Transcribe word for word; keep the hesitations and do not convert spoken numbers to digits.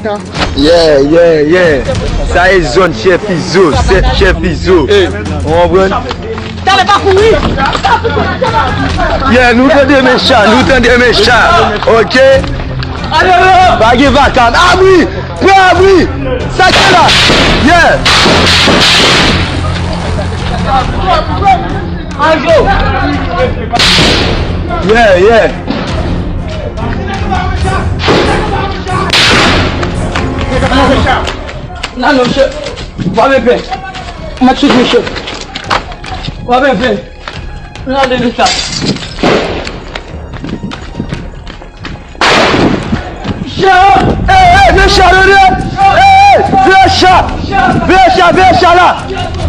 Yeah, yeah, yeah. Sa e zòn Chèf Izo, Chèf Izo. Ou konprann? Talè pa kouri. Yeah, nou tande men cha, nou tande men cha. Ok? Pa gen vakab. Abri! Pran abri! Sa ki la? Yeah! Yeah, yeah. Nan, non, chèf. W ap enpe. M ap chute, chèf. W ap enpe. Nan, de, de, sa. Chèf! Ey, ey, veye cha, tande! Ey, ey, veye cha! Veye cha, veye cha la!